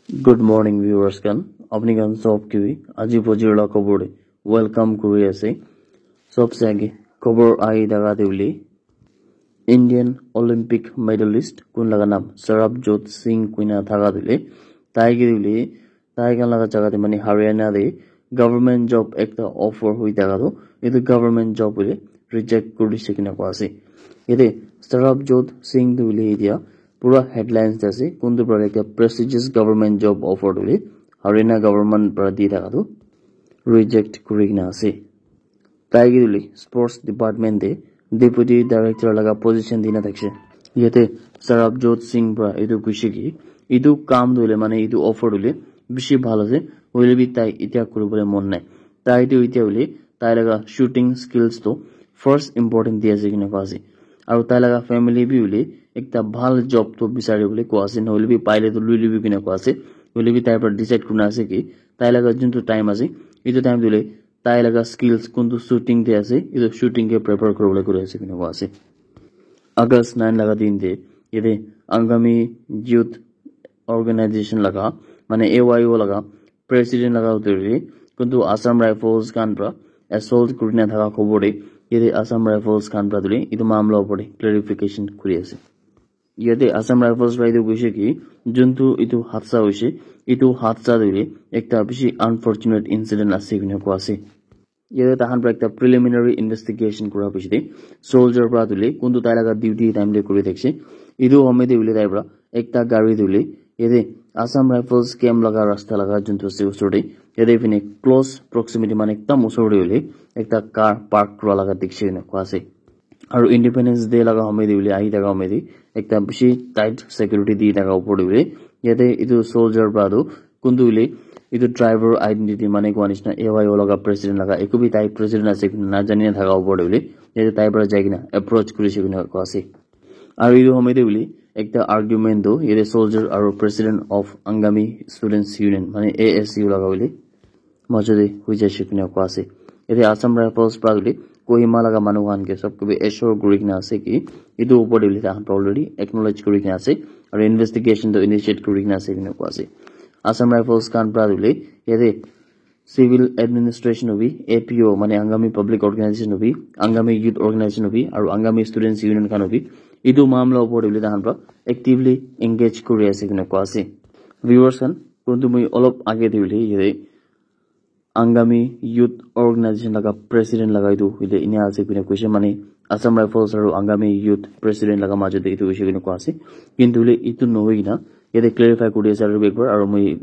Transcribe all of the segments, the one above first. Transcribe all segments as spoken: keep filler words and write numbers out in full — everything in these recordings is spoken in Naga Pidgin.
Good morning, viewers khan. Apni khan sob ke bi aji bojor la khobor te welcome kuri ase. Sob se age khobor ahi thaka te hoile Indian Olympic medalist kun laga naam Sarabjot Singh kuina thaka te hoile tai ke hoile tai khan laga jaga te mane Haryana te government job ekta offer hoi thaka tu etu government job hoile reject kuri dise kina koa ase. Yate Sarabjot Singh tu hoile etia pura headlines te ase kuntu para ekta prestigious government job offer tu hoile Haryana government para di thaka tu reject kuri kina ase. Tai ke hoile sports department te deputy director laga position dina thakishe. Yate Sarabjot Singh para etu kuishe ki etu kam tu hoile mane etu offer tu hoile bishi bhal ase, hoile bi tai etia kuribole mon nai. Tai tu etia hoile tai laga shooting skills tu first important di ase kina koa ase. Aru tai laga family bi hoile ekta bhal job tu bisari bole koa ase, nohoile bi paile tu lui libi kina koa ase. Hoile bi tai para decide kurina ase ki tai laga juntu time ase, etu time tu hoile tai laga skills kuntu shooting te ase, etu shooting ke prepare kuribole kuri ase kina koa ase. August nine laga din te yate Angami Youth Organization laga mane A Y O laga president laga utor te kuntu Assam Rifles khan para assault kurina thaka khobor te yate Assam Rifles khan para tuli etu mamla upor te clarification kuri ase. Yate Assam Rifles para etu kuishe ki juntu etu hadsa hoishe, etu hadsa tu hoile ekta bishi unfortunate incident ase kina koa ase. Yate tahan para ekta preliminary investigation kura piche te soldier para tu hoile kuntu tai laga duty time te kuri thakishe. Etu home te hoile tai para ekta gari tu hoile yate Assam Rifles camp laga rasta laga juntu ase usor te yate fine close proximity mane ekdam usor te hoile ekta car park kura laga dikhi kina koa ase. Aru Independence Day laga home te hoile ahi thaka home te ekta bishi tight security di thaka upor te hoile yate etu soldier para tu kuntu hoile etu driver identity mane koa nishina A Y O laga president laga eku bi tai president ase koina najani na thaka upor te hoile yate tai para jai kina approach kurishe koina koa ase. Aru etu home te hoile ekta argument tu yate soldier aru president of Angami Students Union mane A S U laga hoile majo te hoi jaise koina koa ase. Yate Assam Rifles para hoile Kohima laga manu khan ke sob ke bi assure kuri kina ase ki etu upor te hoile tahan para already acknowledge kuri kina ase aru investigation tu initiate kuri kina ase koina koa ase. Assam Rifles khan para hoile yate civil administration hobi, A P O mane Angami Public Organization hobi, Angami Youth Organization hobi aru Angami Students Union khan hobi etu mamla upor te hoile tahan para actively engage kuri ase koina koa ase. Viewers khan kuntu moi olop age te hoile yate Angami Youth Organization laga president laga etu hoile enia ase koina koishe mane Assam Rifles aru Angami Youth president laga majo te etu hoishe koina koa ase. Kintu hoile etu nohoi kina yate clarify kuri ase aru ekbar aru moi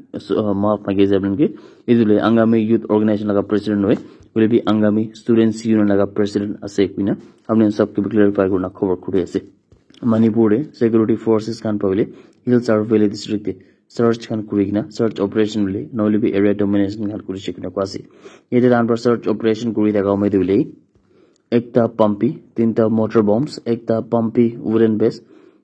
maaf magi ase apni ke etu hoile Angami Youth Organization laga president nohoi hoile bi Angami Students Union laga president ase koina apni sob ke bi clarify kurina khobor kuri ase. Manipur te security forces khan para hoile hills aru valley district te search khan kuri kina search operation hoile nohoile bi area domination khan kurishe koina koa ase. Yate tahan para search operation kuri thaka home te hoile ekta pumpi, tinta motor bombs, ekta pumpi wooden base,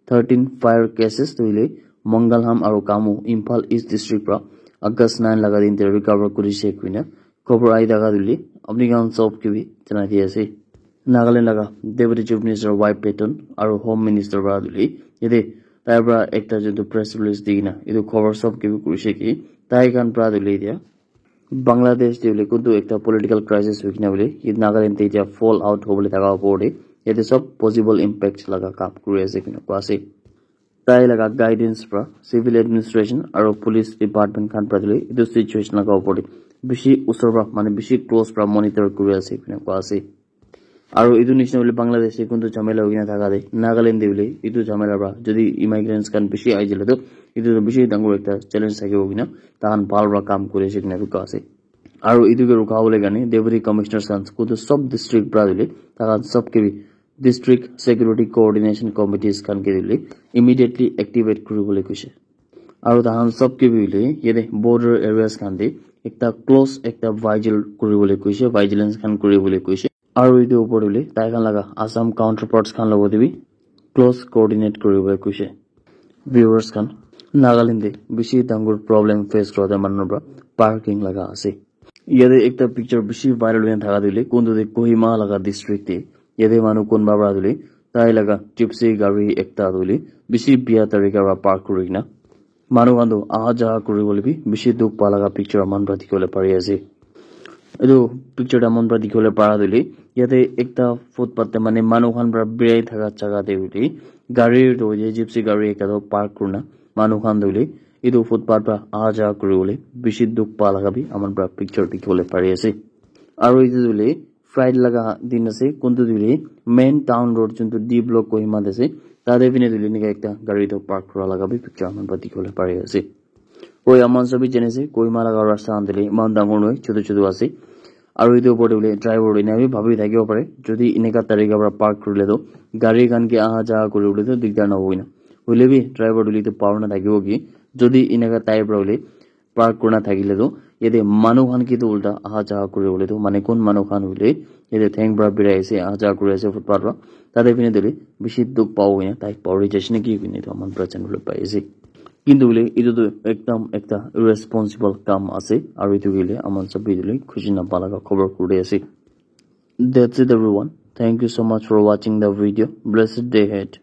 thirteen fire cases tu hoile Mangalham aru Kamu Imphal East District para August nine laga din te recover kurishe koina khobor ahi thaka tu hoile apni khan sob ke bi janai di ase. Nagaland laga Deputy Chief Minister Y Patton aru Home Minister para tu hoile yate tai para ekta juntu press release di kina etu khobor sob ke bi kurishe ki tai khan para tu hoile etia Bangladesh te hoile kuntu ekta political crisis hoi kina hoile yate Nagaland te etia fall out hobole thaka upor te yate sob possible impact laga kam kuri ase koina koa ase. Tai laga guidance para civil administration aru police department khan para tu hoile etu situation laga upor te bishi usor para mane bishi close para monitor kuri ase koina koa ase. Aru etu nishina hoile Bangladesh te kuntu jhamela hoi kina thaka te Nagaland te hoile etu jhamela para jodi immigrants khan bishi ahi jale tu etu tu bishi dangor ekta challenge thakibo koina tahan bhal para kam kuri ase koina bi koa ase. Aru etu ke rukha bole karne deputy commissioners khan kuntu sob district para hoile tahan sob ke bi district security coordination committees khan ke hoile immediately activate kuri bole koishe. Aru tahan sob ke bi hoile yate border areas khan te ekta close ekta vigil kuri bole koishe, vigilance khan kuri bole koishe. Aru etu upor te hoile tai khan laga Assam counterparts khan logot te bi close coordinate kuri bole koishe. Viewers khan, Nagaland te bishi dangor problem face kura tu manu para parking laga ase. Yate ekta picture bishi viral hoi thaka tu hoile kuntu te Kohima laga district te yate manu kunba para tu hoile tai laga gypsy gari ekta tu hoile bishi bia tarika para park kuri kina Manu khan tu aha jaha kuri bole bi bishi dukh pa laga picture aman pra dikhi bole pari ase. Etu picture te aman pra dikhi bole para tu hoile yate ekta footpath te mane manu khan pra birai thaka jaga te hoile gari tu hoile gypsy gari ekta tu park kurina manu khan tu hoile etu footpath pra aha jaha kuri bole bishi dukh pa laga bi aman pra picture dikhi bole pari ase. Aru etu tu hoile Friday laga din ase, kuntu tu hoile main town road juntu D block Kohima te ase, tate phine tu hoile enika ekta gari tu park kura laga bi picture aman pra dikhi bole pari ase. Hoi, aman sobi jane ase Kohima laga rasta khan tu hoile eman dangor nohoi, chutu chutu ase. Aru etu opor te hoile driver tu ena bi bhabi thakibo pare, jodi enika tarika pra park kurile tu gari khan ke aha jaha kuri bole tu digdar nahobo ena. Hoile bi driver tu hoile etu power na thakibo ki jodi enika type pra hoile park kurina thakile tu yate manu khan ke tu ulta aha jaha kuri bole tu mane kun manu khan hoile yate theng pra birai ase, aha jaha kuri ase footpath pra, tate phine tu hoile bishi dukh pabo ena tai pauri jaise naki koina etu aman pra janibole pai ase. Kintu hoile etu tu ekdam ekta irresponsible kam ase, aru etu hoile aman sobi tu hoile khushi napa laga khobor kuri ase. That's it everyone. Thank you so much for watching the video. Blessed day ahead.